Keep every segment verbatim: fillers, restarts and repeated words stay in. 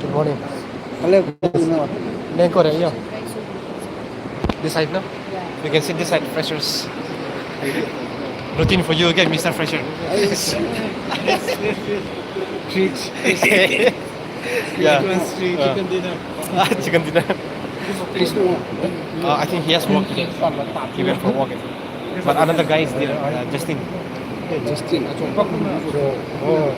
Good morning. Hello. Name kore, yeah. This side, no? Yeah. You can sit this side, freshers. Looking for you again, Mister Fresher. Treat. Yeah. Chicken dinner. Ah, chicken dinner. Uh, I think he has work today. He went for work. But another guy is there, uh, Justin. Justin. Oh.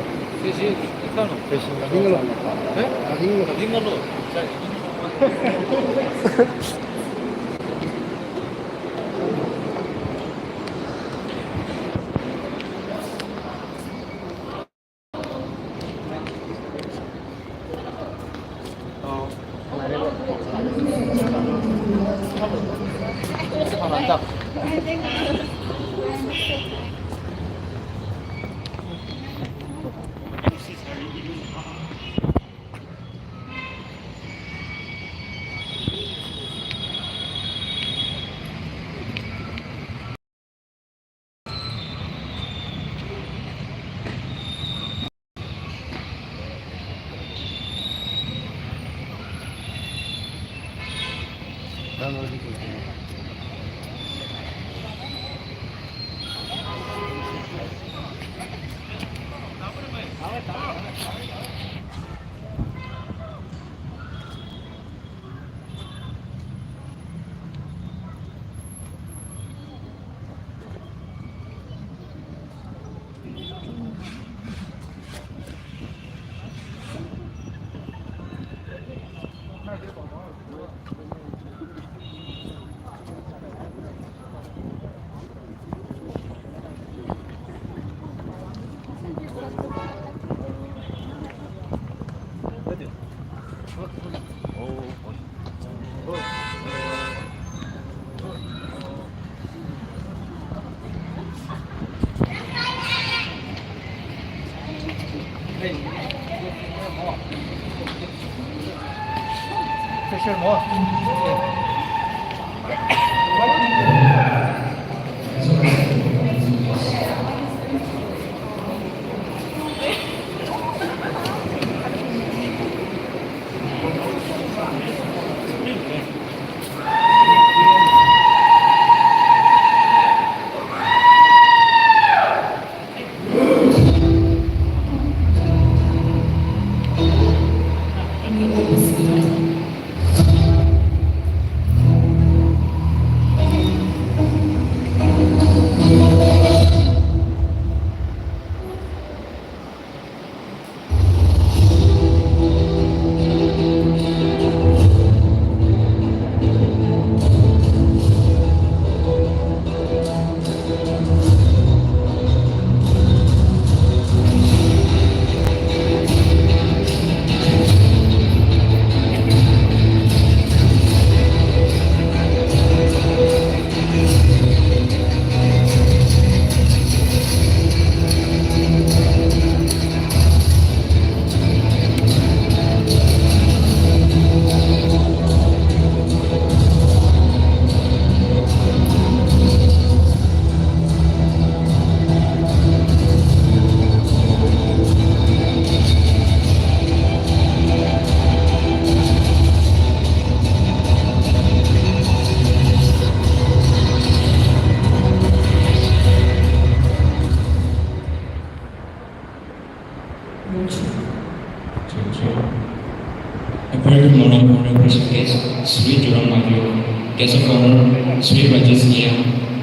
Shri Joram Maguire, guest of honor, Shri Rajesh Ngiya,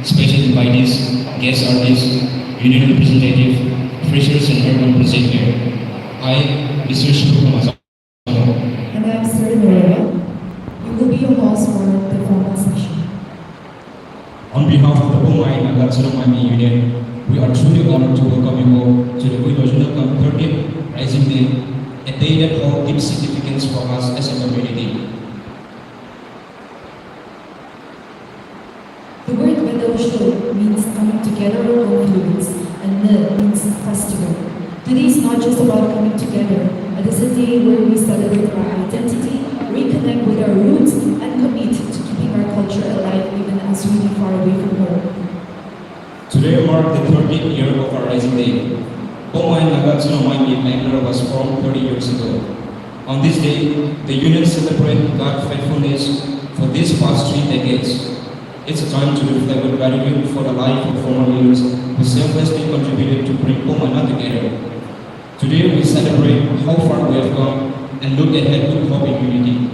special invitees, guest artists, union representative, freshers and everyone present here. I, Mister Shibuko Masano. And I am Sir Noah. We will be your host for the formal session. On behalf of the Poumai Naga Tsurimami Union, we are truly honored to welcome you all to the Wulilo Junio Kam thirtieth Rising Day, a day that holds deep significance for us as a community. The word Wedosho means coming together or confluence, and Ne means festival. Today is not just about coming together. It is a day where we celebrate our identity, reconnect with our roots, and commit to keeping our culture alive even as we live far away from home. Today marks the thirtieth year of our Rising Day. Poumai Naga Tsurimami Bangalore was formed thirty years ago. On this day, the union celebrates God's faithfulness for these past three decades. It's a time to reflect with gratitude for the life of former leaders who selflessly contributed to bring Poumai Naga together. Today we celebrate how far we have come and look ahead with hope and unity.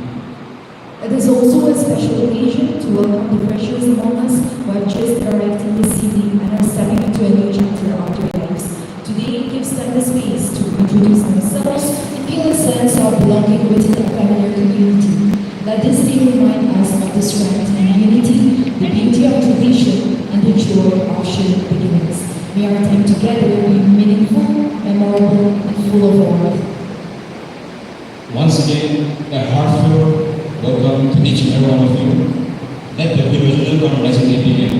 It is also a special occasion to welcome the freshers among us who have just arrived in the city and are stepping into a new chapter of their lives. Today gives them the space to introduce themselves and feel a sense of belonging within a familiar community. Let this day remind us of the strength in unity, the beauty of tradition, and the joy of shared beginnings. May our time together be meaningful, memorable, and full of warmth. Once again, a heartfelt welcome to each and every one of you. Let the Wulilo Junio Kam Rising Day begin.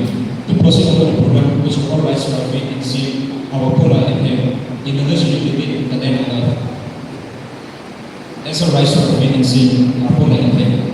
To proceed on the program, we should all rise to our feet and sing our Pola anthem in the national unity in the name of love. Let's all rise to our feet and sing our Pola anthem.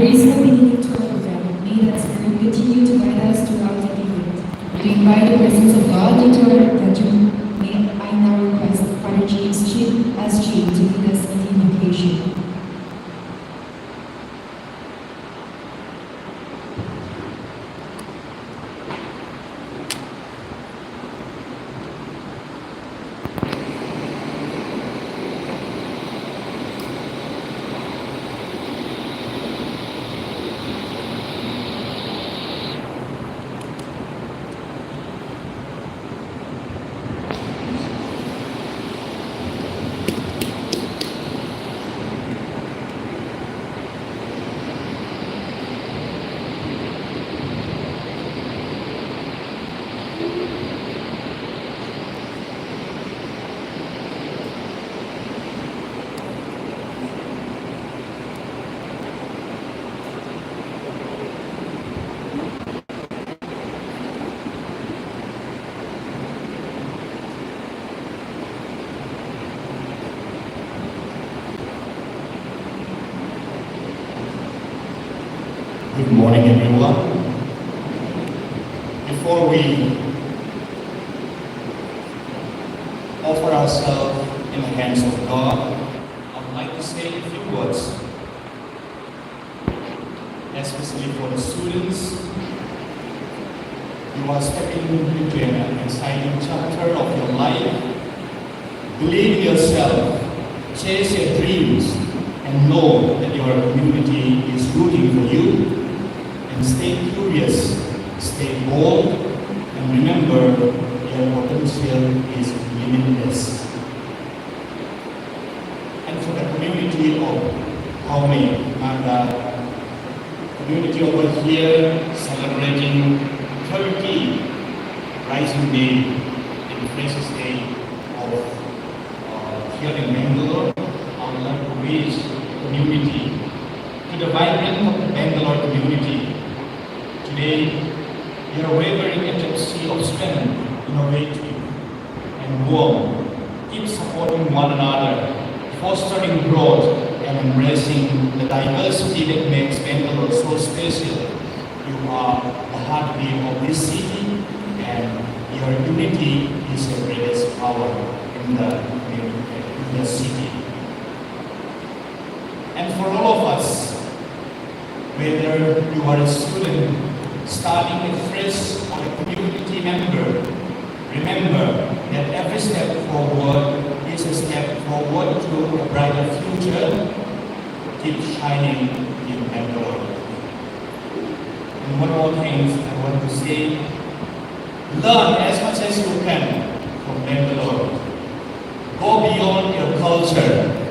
Praise the beginning to our event. May that Spirit continue to guide us throughout the event. We invite the presence of God into our attention. May I now request Father James Chin, S G, to lead us in the invocation. Good morning, everyone. Before we offer ourselves in the hands of God, I would like to say a few words. Especially for the students, you are stepping into an exciting chapter of your life. Believe in yourself, chase your dreams, and know that your community is rooting for you. And stay curious, stay bold, and remember, your potential is limitless. And for the community of Haomei, and the community over here celebrating thirty Rising Day and Freshers' Day of, uh, here in Bangalore, I would like to wish the community, to the vibrant of the Bangalore community. Today, your unwavering agency of strength, innovative, and warm. Keep supporting one another, fostering growth, and embracing the diversity that makes Bangalore so special. You are the heartbeat of this city, and your unity is the greatest power in the, in the city. And for all of us, whether you are a student, starting afresh, or a community member, remember that every step forward is a step forward to a brighter future. Keep shining in Bangalore. And one more thing I want to say, learn as much as you can from Bangalore. Go beyond your culture.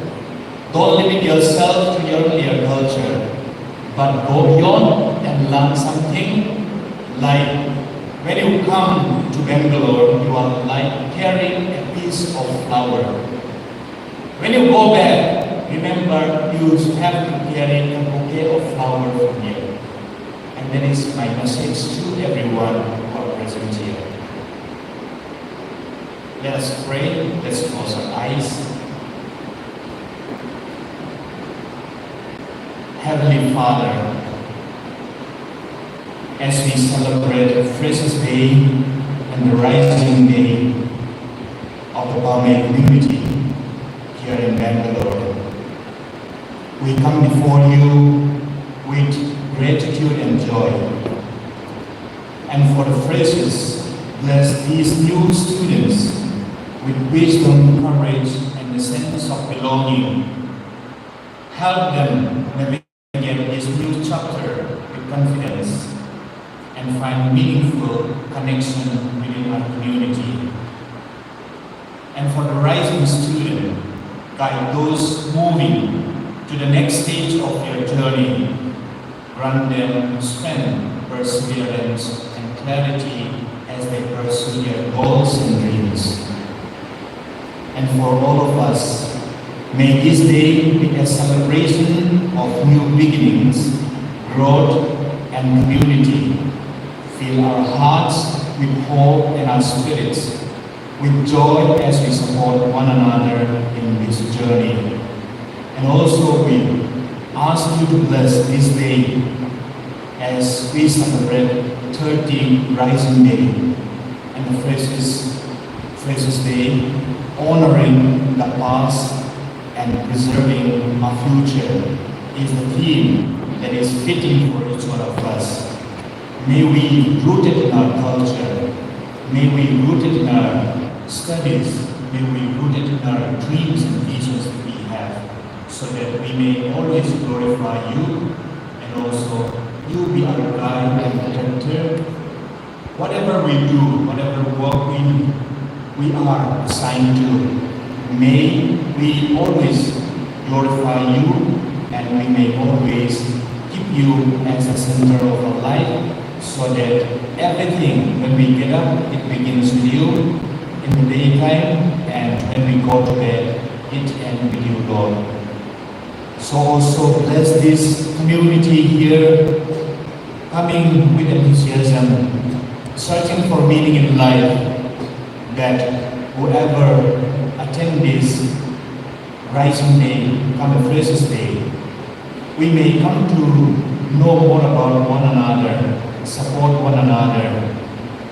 Don't limit yourself to your, your culture, but go beyond and learn something. Like, when you come to Bangalore, you are like carrying a piece of flower. When you go back, remember you have to carry a bouquet of flower from here. And that is my message to everyone who are present here. Let us pray. Let's close our eyes. Heavenly Father, as we celebrate the Freshers' Day and the Rising Day of the Bamei community here in Bangalore, we come before you with gratitude and joy. And for the freshers, bless these new students with wisdom, courage, and a sense of belonging. Help them navigate this new chapter with confidence and find meaningful connection within our community. And for the rising student, guide those moving to the next stage of their journey. Grant them strength, perseverance, and clarity as they pursue their goals and dreams. And for all of us, may this day be a celebration of new beginnings, growth, and community. Fill our hearts with hope and our spirits with joy as we support one another in this journey. And also we ask To bless this day as we celebrate thirty Rising Day and the Freshers, Freshers Day, honoring the past and preserving our future is the theme that is fitting for each one of us. May we rooted in our culture, may we rooted in our studies, may we rooted in our dreams and visions that we have, so that we may always glorify you, and also you be our guide and protector. Whatever we do, whatever work we, we are assigned to, may we always glorify you, and we may always keep you as the center of our life, so that everything, when we get up, it begins with you in the daytime, and when we go to bed, it ends with you, Lord. So also bless this community here, coming with enthusiasm, searching for meaning in life, that whoever attend this Rising Day, come a Freshers Day, we may come to know more about one another, support one another,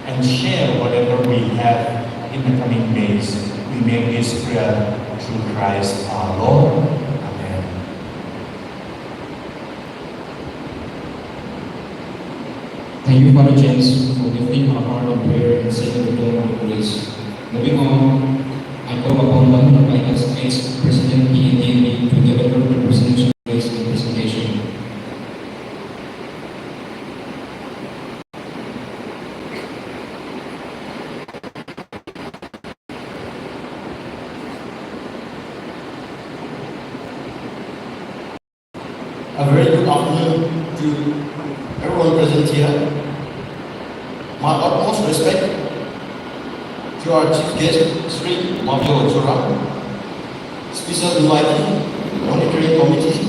and share whatever we have in the coming days. We make this prayer through Christ our Lord. Amen. Thank you, Father James, for lifting our heart in prayer and setting the tone of grace. Moving on, I call upon Lamun Abaika's ex-president P N D N B to deliver the presidential grace and presentation. A very good afternoon to everyone present here. My utmost respect to our chief guest, Shri Mavio Joram, special invitee, Monitoring Committee,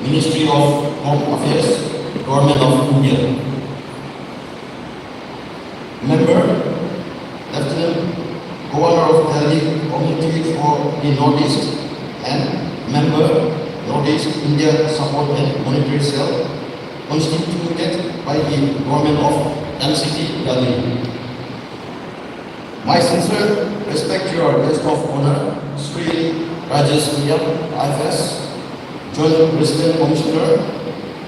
Ministry of Home Affairs, Government of India. Member, Lieutenant Governor of Delhi Community for the Northeast, and member, Northeast India Support and Monitoring Cell, constituted by the Government of M C T Delhi. My sincere respect to our guest of honor, Shri Rajesh Iyer, I F S, Joint Resident Commissioner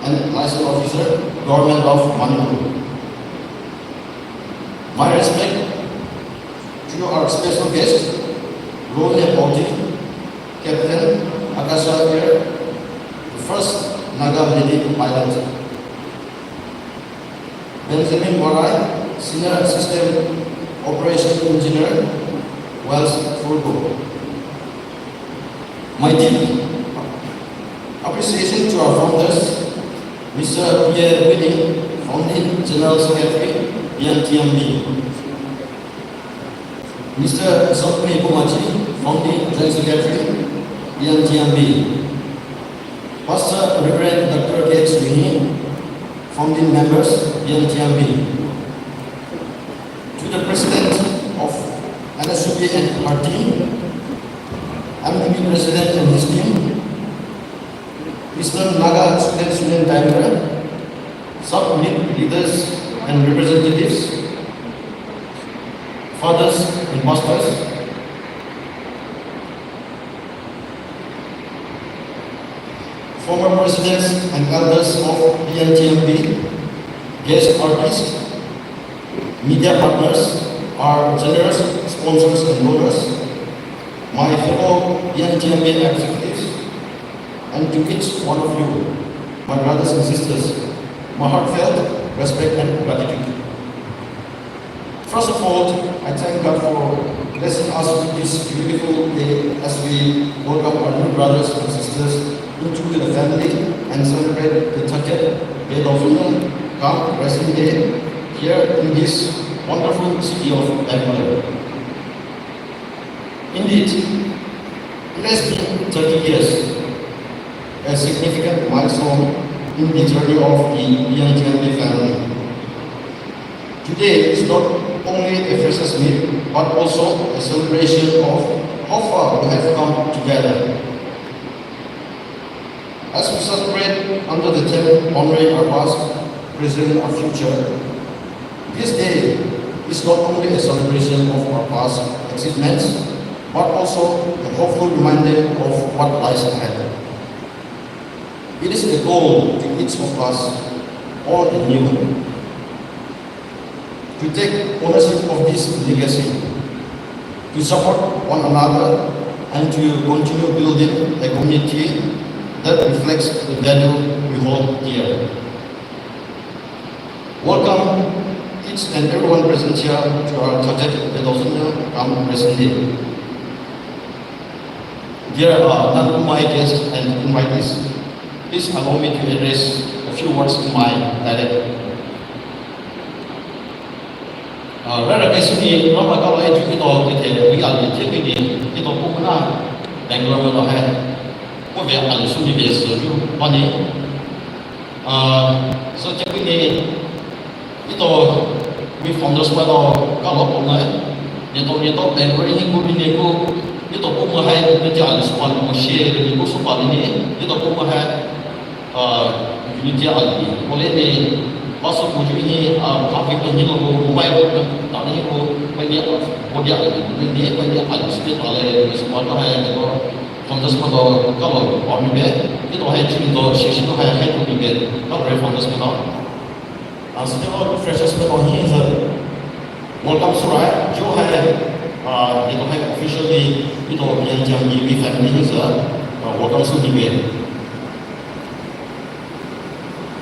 and Liaison Officer, Government of Manipur. My respect to our special guest, Rohini Bhowji, Captain, Akasa Air, the first Naga lady pilot. Benjamin Warai, Senior System Operation Engineer, Wells Fargo. My deep appreciation to our founders, Mister Pierre Winnie, Founding General Secretary, B N T M B. Mister Zokmi Bumaji, Founding General Secretary, B N T M B. Pastor Reverend Doctor K H Winnie, Founding Members, B N T M B. To the President of N S U B and her team, M D B President and his team, Eastern Naga Students Union Director, sub-unit leaders and representatives, fathers and pastors, former presidents and elders of B N T M B, guest artists, media partners, our generous sponsors and donors, my fellow B N T M B executives, and to each one of you, my brothers and sisters, my heartfelt respect and gratitude. First of all, I thank God for blessing us with this beautiful day as we welcome our new brothers and sisters into the family and celebrate the thirtieth Day of Union cum Rising Day here in this wonderful city of Bangalore. Indeed, it has been thirty years, a significant milestone in the journey of the B N T M B family. Today is not only a freshers' meet, but also a celebration of how far we have come together. As As we celebrate under the theme Honoring Our Past, Preserving Our Future, this day is not only a celebration of our past achievements, but also a hopeful reminder of what lies ahead. It is a call to each of us, old and new, to take ownership of this legacy, to support one another, and to continue building a community that reflects the value we hold dear. Welcome each and everyone present here to our thirtieth Petausona cum Resting Day. Dear, uh, non-Poumai guests and invitees, please allow me to address a few words in my dialect. Uh, rara ke suni rama kalo e ju kito kete wi ali te kini kito Poumai na Bangalore mo hai. Ko ve ali suni ve so ju pani. Uh, so te kini ito wi founders pa to kalo Poumai. Neto neto Bangalore hi ko ni ko ito Poumai hai ni te ali so pani mo share ni ko so pani ni ito Poumai hai. Uh, unity ali. Ole ni, paso kuju ni, uh, public to ni lo, mobile to ta ni ko, pani, uh, body ali. Ni pani ali state ale, ni smart hai, ni ko, contest ko to, kalo, pami be, ni to hai, chini to, shishi to hai, hai to ni be, kalo re contest ko to. Uh, state ko freshers ko to ni, sir. Welcome surai, jo hai, uh, ni to hai officially, ni to yang jam ni family ni sir, uh, welcome su ni be.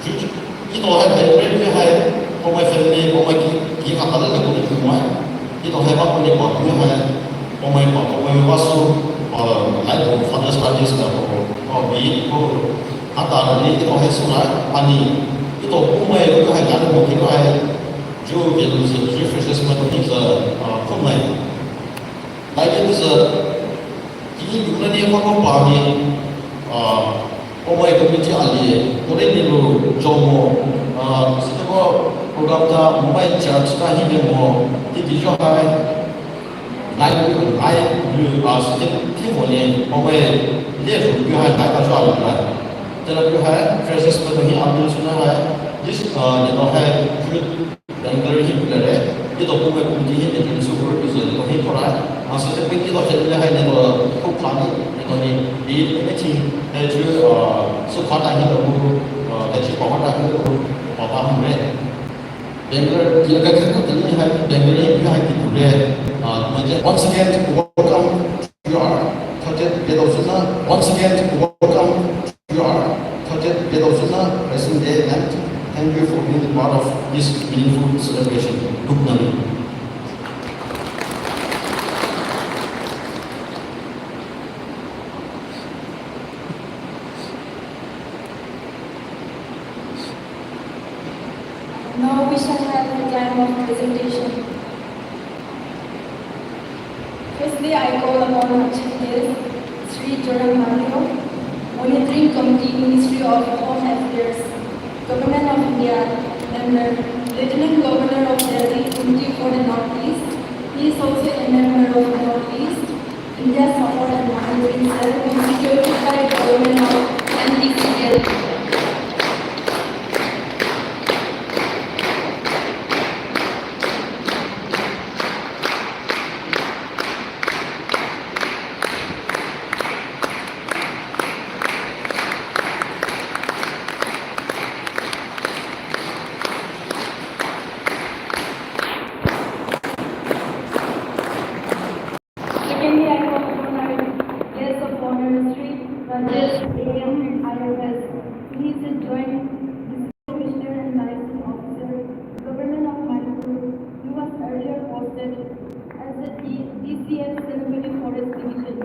Ni to hai, hai, ni hai, Poumai family, Poumai ki, ki kata le ko ni Poumai. Ni to hai ba ko ni ba ni hai, Poumai ba, Poumai ba su, uh, lai to father studies da ko, ko bi ko, ata ni to hai surai, pani, ni to Poumai ko hai, lai to ki hai. Ju ke lu se ju freshers ma to ni sa, uh, Poumai. Lai ke sa, ki lu na ni ko ko pa ni, uh, Poumai community ali, ko ni lu jomo, uh, sa ko program ta Mumbai church ta hi ni mo, ti ti jo hai, lai lu, lai lu, uh, sa ke ti mo ni, Poumai le lu ju hai, lai ka jo ali lai. Tela ju hai, freshers ma to ni Abdul Suna hai, this, uh, ni to hai, Bangalore hi pulare, ni to Poumai community hi ni so group is ni to hi pora. Asa te pe ni to te ni hai ni to ko plan ni to ni di ni chi ni ju, uh, so kata ni to, uh, ni chi pa kata ni to pa pa hum re. Bangalore ya ka ka ni hai Bangalore hi hai ki pure. Uh, once again welcome to our thirtieth Petausona. Once again welcome to our thirtieth Petausona Resting Day, and thank you for being a part of this meaningful celebration. Good night. Now we shall have the time of presentation. Firstly, I call upon our chief guest, Shri Joram Mahathir, Monitoring Committee, Ministry of Home Affairs, Government of India, member, Lieutenant Governor of Delhi, Committee for the Northeast. He is also a member of Northeast India Support and Monitoring Cell, constituted by Government of N T C Delhi. Secondly, I call upon our guest of honor, Shri Rajesh A M, I F S. He is a joint Commissioner and Liaison Officer, Government of Manipur, who was earlier posted as the D-, D C S Senapati Forest Division.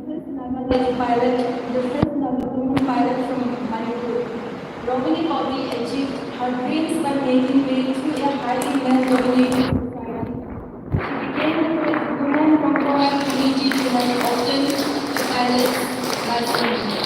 First Naga lady pilot, the first Naga woman pilot from Manipur. Robini Pabi achieved her dreams by making way through a highly male-dominated society. She became the first woman from Konyak community to have obtained the pilot's license.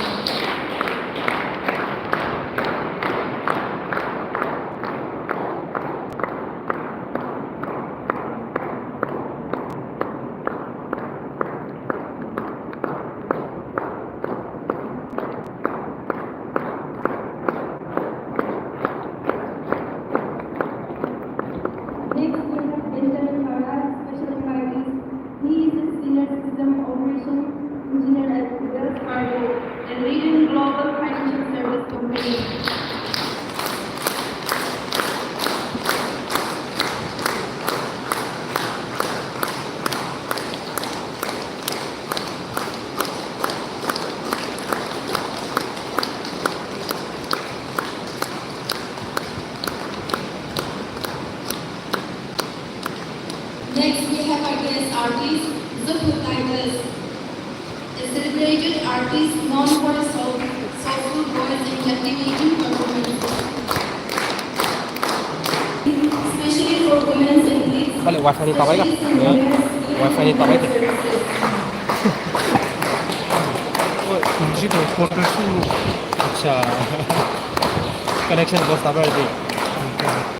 Next, we have Benjamin Mara, Special Invited. He is a Senior System Operation Engineer at Wells Fargo, a leading global financial service company. Next, we have our guest artist, Zupu Tigers, a celebrated artist known for his soul-, soulful voice and captivating performance, especially for women's athletes. Balik wifi ni tabai ka? Especially in women's Wifi ni tabai ka? Acha. Connection loss tabai di.